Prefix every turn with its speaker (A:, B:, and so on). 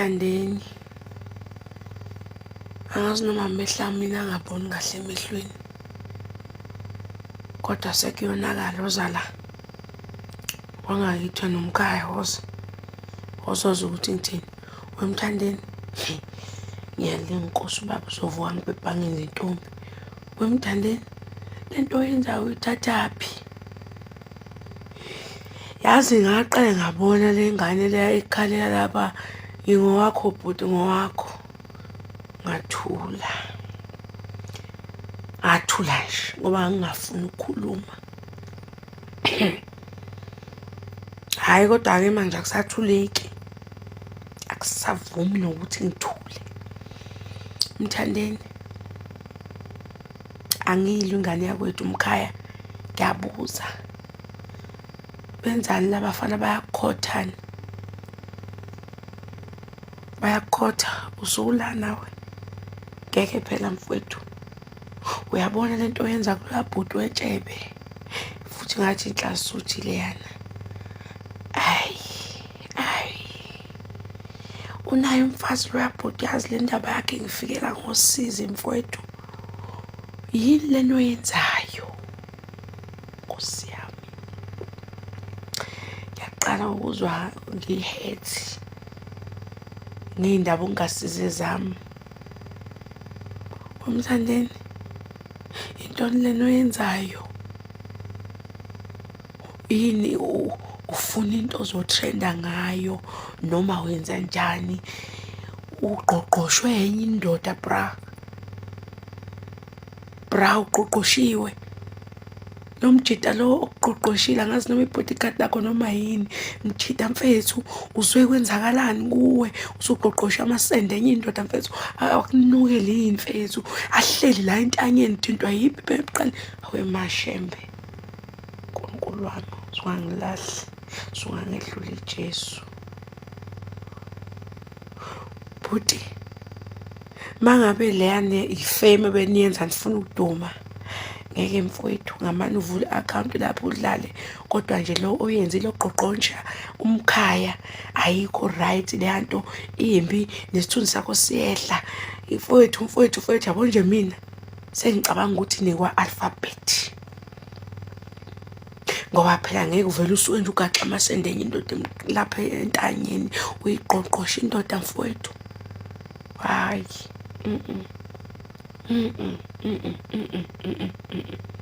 A: Wemthandeni, angazi noma amehlo ami mina angaboni kahle emehlweni, kodwa sekuyonakala woza la. Wangakithi nomkhaya woza, wozoza ukuthi ngithini. Wemthandeni, ngiyalinga inkosi ubaba uzovuka ngibhebhange ngentombi. Wemthandeni, le nto oyenzayo uyithathaphi? Yazi ngaqale ngabona le ngane leya ikhalela lapha, ngingowakho bhuti ngowakho. Ngathula. Ngathula nje ngoba ngingafuni ukukhuluma. Hhayi kodwa-ke manje akusathuleki. Akusavumi nokuthi ngithule. Mthandeni, angiyilwi ingane yakwethu mkhaya, ngiyabuza. Benzani labafana bayakukhothani? Bayakukhotha usula nawe. Ngeke phela mfowethu. Uyabona lento oyenza kuloya bhuti wetshebe. Futhi ngathi inhlasuthi leyana. Ayi, ayi. Unaye umfazi loya bhuti yazi le ndaba yakhe ngifikela ngosizi mfowethu. Yini lento oyenzayo? Nkosi yami. Ngiyaqala ukuzwa ngihethi ngey'ndaba okungasizi ezami. Wemthandeni, intoni lena oyenzayo? Yini ufuna into ozotrenda ngayo noma wenza njani? Ugqogqoshwe enye indoda bra. Bra uqoqoshiwe. Lo mjita lo okuqoqoshile angazi noma i-bodyguard lakho noma yini. Mjita mfethu uzwe kwenzakalani kuwe usuqoqosha amasende enye indoda mfethu akunukele yini mfethu ahleli la entanyeni thintwa yiphi beqale awe mashembe. Nkulunkulu wami sungangilahli sungangedluli Jesu. Bhuti mangabe leyane ifame ebeniyenza nifuna ukuduma ngeke mfowethu ngamane uvule i-akhawunti lapho udlale kodwa nje lo oyenzile ogqogqontsha umkhaya ayikho right leya nto imbi nesithunzi sakho siyehla mfowethu mfowethu mfowethu yabo nje mina sengicabanga ukuthi nikwa-alphabet ngoba phela ngeke uvele usuke nje ugaxe amasende enye indoda lapha entanyeni uyiqoqoshe indoda mfowethu hhayi mm -mm. Mm -mm, mm -mm, mm -mm, mm -mm.